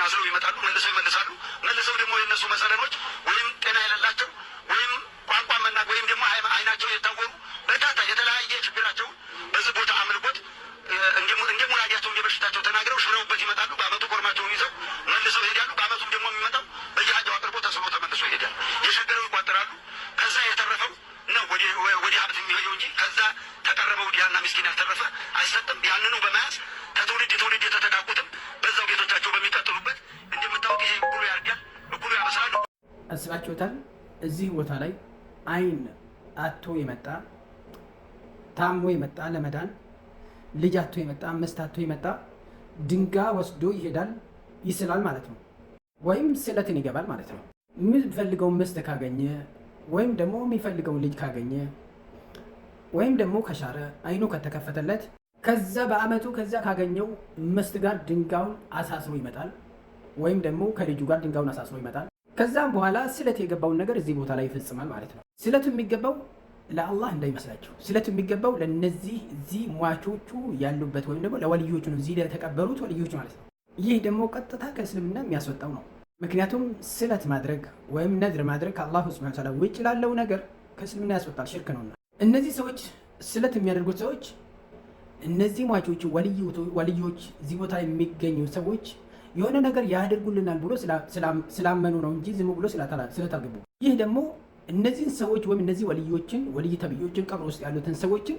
አስረው ይመጣሉ፣ መልሰው ይመልሳሉ። መልሰው ደግሞ የእነሱ መሰለኖች ወይም ጤና የሌላቸው ወይም ቋንቋ መና ወይም ደግሞ አይናቸው የታወሩ በርካታ የተለያየ ችግራቸውን በዚህ ቦታ አምልኮት እንደ ሙራዲያቸው እንደ በሽታቸው ተናግረው ሽረውበት ይመጣሉ። በአመቱ ኮርማቸውን ይዘው መልሰው ይሄዳሉ። በአመቱም ደግሞ የሚመጣው በየሀጃው አቅርቦ ተስሎ ተመልሶ ይሄዳል። የሸገረው ይቋጠራሉ። ከዛ የተረፈው ነው ወደ ሀብት የሚሄደው እንጂ ከዛ ተቀረበው ድሃና ምስኪን ያልተረፈ አይሰጥም። ያንኑ በመያዝ ከትውልድ ትውልድ የተተካኩትም በዛው ቤቶቻቸው በሚቀጥሉበት እንደምታወቅ ይሄ እኩሉ ያርጋል፣ እኩሉ ያበስላል። አስባችሁታል? እዚህ ቦታ ላይ አይን አቶ የመጣ፣ ታሞ የመጣ፣ ለመዳን ልጅ አቶ የመጣ፣ ምስት አቶ የመጣ ድንጋይ ወስዶ ይሄዳል፣ ይስላል ማለት ነው። ወይም ስለትን ይገባል ማለት ነው። የሚፈልገውን ምስት ካገኘ ወይም ደግሞ የሚፈልገውን ልጅ ካገኘ ወይም ደግሞ ከሻረ፣ አይኑ ከተከፈተለት፣ ከዛ በአመቱ ከዛ ካገኘው ምስት ጋር ድንጋዩን አሳስሮ ይመጣል። ወይም ደግሞ ከልጁ ጋር ድንጋዩን አሳስሮ ይመጣል። ከዛም በኋላ ስለት የገባውን ነገር እዚህ ቦታ ላይ ይፈጽማል ማለት ነው። ስለቱ የሚገባው ለአላህ እንዳይመስላችሁ። ስለቱ የሚገባው ለነዚህ እዚህ ሟቾቹ ያሉበት ወይም ደግሞ ለወልዮቹ ነው፣ እዚህ ለተቀበሩት ወልዮች ማለት ነው። ይህ ደግሞ ቀጥታ ከእስልምና የሚያስወጣው ነው። ምክንያቱም ስለት ማድረግ ወይም ነድር ማድረግ ከአላሁ ሱብሓነሁ ወተዓላ ውጭ ላለው ነገር ከእስልምና ያስወጣል፣ ሽርክ ነውና። እነዚህ ሰዎች፣ ስለት የሚያደርጉት ሰዎች፣ እነዚህ ሟቾቹ ወልዮች እዚህ ቦታ የሚገኙ ሰዎች የሆነ ነገር ያደርጉልናል ብሎ ስላመኑ ነው እንጂ ዝም ብሎ ስለት አልገቡም። ይህ ደግሞ እነዚህን ሰዎች ወይም እነዚህ ወልዮችን፣ ወልይ ተብዮችን፣ ቀብር ውስጥ ያሉትን ሰዎችን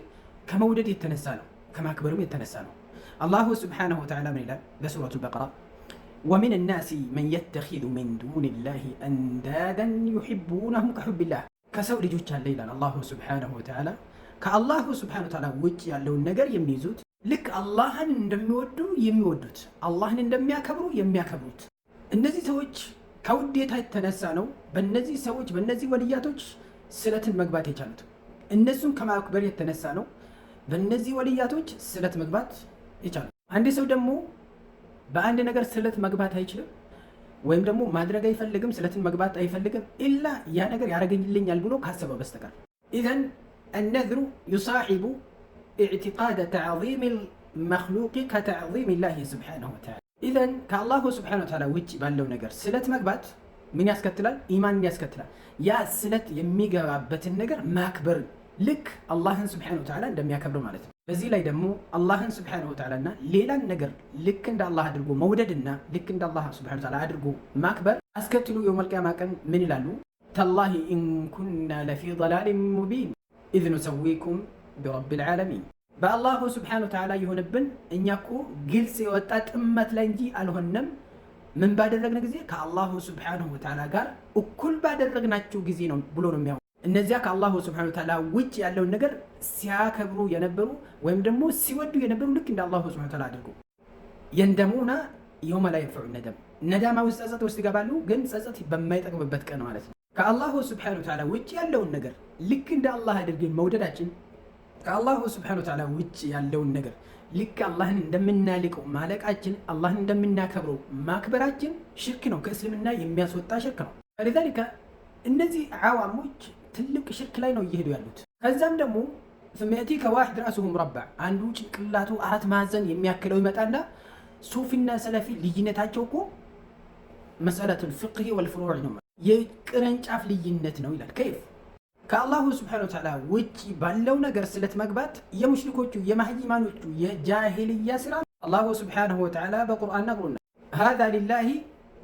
ከመውደድ የተነሳ ነው፣ ከማክበርም የተነሳ ነው። አላሁ ስብሓነሁ ወተዓላ ምን ይላል በሱረቱ በቀራ? ومن الناس من يتخذ من دون الله أندادا يحبونهم كحب الله። ከሰው ልጆች አለ ይላል አላሁ ስብሓነሁ ወተዓላ፣ ከአላሁ ስብሓነሁ ወተዓላ ውጭ ያለውን ነገር የሚይዙት፣ ልክ አላህን እንደሚወዱ የሚወዱት፣ አላህን እንደሚያከብሩ የሚያከብሩት። እነዚህ ሰዎች ከውዴታ የተነሳ ነው በእነዚህ ሰዎች፣ በእነዚህ ወልያቶች ስለትን መግባት የቻሉት። እነሱን ከማክበር የተነሳ ነው በእነዚህ ወልያቶች ስለት መግባት የቻሉት። አንድ ሰው ደግሞ በአንድ ነገር ስለት መግባት አይችልም ወይም ደግሞ ማድረግ አይፈልግም፣ ስለትን መግባት አይፈልግም ኢላ ያ ነገር ያደርግልኛል ብሎ ካሰበ በስተቀር። إذن النذر يصاحب اعتقاد تعظيم المخلوق كتعظيم الله سبحانه وتعالى። إذن ከአላሁ ስብሓነሁ ወተዓላ ውጭ ባለው ነገር ስለት መግባት ምን ያስከትላል? ኢማንን ያስከትላል። ያ ስለት የሚገባበትን ነገር ማክበር፣ ልክ አላህን ስብሓነሁ ወተዓላ እንደሚያከብር ማለት ነው። በዚህ ላይ ደግሞ አላህን ስብሓነሁ ወተዓላና ሌላን ነገር ልክ እንደ አላህ አድርጎ መውደድና ልክ እንደ አላህ ስብሓነሁ ወተዓላ አድርጎ ማክበር አስከትሉ የውመል ቂያማ ቀን ምን ይላሉ? تالله إن كنا لفي ضلال مبين إذ نسويكم برب العالمين። በአላሁ ስብሓነሁ ወተዓላ የሆነብን፣ እኛ እኮ ግልጽ የወጣ ጥመት ላይ እንጂ አልሆነም። ምን ባደረግን ጊዜ? ከአላሁ ስብሓነሁ ወተዓላ ጋር እኩል ባደረግናቸው ጊዜ ነው ብሎ ነው የሚያው። እነዚያ ከአላሁ ስብሓነሁ ወተዓላ ውጭ ያለውን ነገር ሲያከብሩ የነበሩ ወይም ደግሞ ሲወዱ የነበሩ፣ ልክ እንደ አላሁ ስብሓነሁ ወተዓላ አድርጉ። يندمون يوم لا ينفع الندم። ነዳማ ውስጥ፣ ጸጸት ውስጥ ይገባሉ፣ ግን ጸጸት በማይጠቅምበት ቀን ማለት ነው። ከአላሁ ስብሓነሁ ወተዓላ ውጭ ያለውን ነገር ልክ እንደ አላህ አድርገን መውደዳችን፣ ከአላሁ ስብሓነሁ ወተዓላ ውጭ ያለውን ነገር ልክ አላህን እንደምናልቀው ማለቃችን፣ አላህን እንደምናከብረው ማክበራችን ሽርክ ነው፣ ከእስልምና የሚያስወጣ ሽርክ ነው። لذلك እነዚህ ዓዋሞች ትልቅ ሽርክ ላይ ነው እየሄዱ ያሉት። ከዛም ደግሞ ثم يأتيك واحد رأسه مربع፣ አንዱ ጭንቅላቱ አራት ማዕዘን የሚያክለው ይመጣና ሱፊና ሰለፊ ልዩነታቸው እኮ مسألة الفقه والفروع ነው፣ የቅርንጫፍ ልዩነት ነው ይላል። كيف ከአላሁ ስብሐነሁ ወተዓላ ውጭ ባለው ነገር ስለት መግባት የሙሽሪኮቹ፣ የማህይማኖቹ፣ የጃሂልያ ስራ? አላሁ ስብሐነሁ ወተዓላ በቁርአን ነግሮናል። هذا لله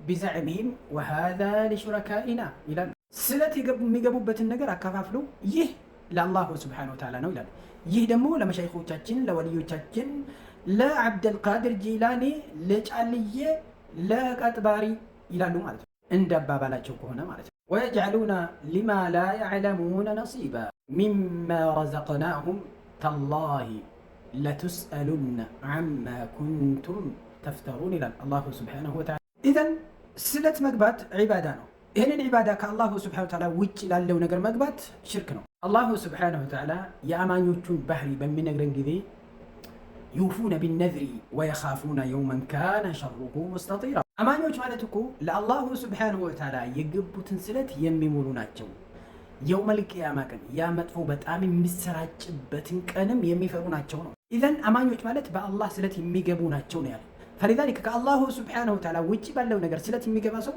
بزعمهم وهذا لشركائنا ይላል። ስለት የሚገቡበትን ነገር አከፋፍለው ይህ ለአላሁ ስብሐነሁ ወተዓላ ነው ይላል። ይህ ደግሞ ለመሻይኾቻችን፣ ለወልዮቻችን፣ ለዓብደልቃድር ጂላኒ፣ ለጫልዬ፣ ለቀጥባሪ ይላሉ ማለት ነው። እንደ አባባላቸው ከሆነ ማለት ነው። ويجعلون لما لا يعلمون نصيبا مما رزقناهم تالله لتسألن عما كنتم تفترون ይላል አላሁ ስብሓነሁ ወተዓላ። إذن ስለት መግባት ዒባዳ ነው። ይህንን ዒባዳ ከአላሁ ስብሓነሁ ወተዓላ ውጭ ላለው ነገር መግባት ሽርክ ነው። አላሁ ስብሓነሁ ወተዓላ የአማኞቹን ባህሪ በሚነግረን ጊዜ يوفون بالنذر ويخافون يوما كان شره مستطيرا። አማኞች ማለት እኮ ለአላሁ ስብሓነሁ ወተዓላ የገቡትን ስለት የሚሞሉ ናቸው። የውመል ቂያማ ቀን ያ መጥፎ በጣም የሚሰራጭበትን ቀንም የሚፈሩ ናቸው ነው። إذن አማኞች ማለት በአላህ ስለት የሚገቡ ናቸው ነው ያለ። فلذلك ከ الله سبحانه وتعالى ውጭ ባለው ነገር ስለት የሚገባ ሰው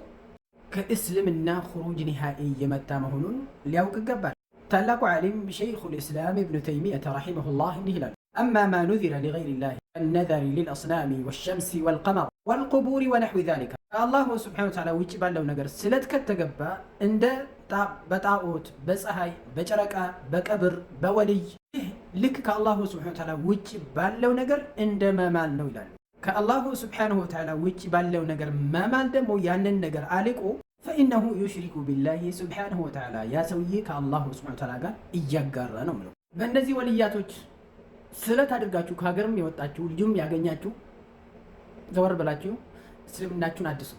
ከእስልምና خروج نهائي የመጣ መሆኑን ሊያውቅ ይገባል። ታላቁ ዓሊም شيخ الإسلام ኢብኑ ተይሚየተ رحمه الله እንዲህ ይላሉ፣ أما ما نذر لغير الله كالنذر للأصنام والشمس والقمر والقبور ونحو ذلك ከ الله سبحانه وتعالى ውጭ ባለው ነገር ስለት ከተገባ እንደ በጣዖት፣ በፀሐይ፣ በጨረቃ፣ በቀብር፣ በወልይ ይህ ልክ ከ الله سبحانه وتعالى ውጭ ባለው ነገር እንደ መማል ነው ይላሉ። ከ الله سبحانه وتعالى ውጭ ባለው ነገር መማል ደግሞ ያንን ነገር አልቆ فإنه يشرك بالله سبحانه وتعالى ያ ሰውዬ ከ الله سبحانه وتعالى ጋር እያጋራ ነው ምለው። በእነዚህ ወልያቶች ስለት አድርጋችሁ ከሀገርም የወጣችሁ ልጁም ያገኛችሁ ዘወር ብላችሁ እስልምናችሁን አድሱ።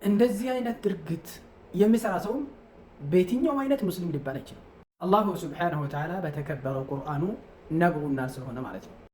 እንደዚህ አይነት ድርጊት የሚሰራ ሰውም በየትኛውም አይነት ሙስሊም ሊባል አይችልም። الله سبحانه وتعالى በተከበረው ቁርአኑ ነግሮናል ስለሆነ ማለት ነው።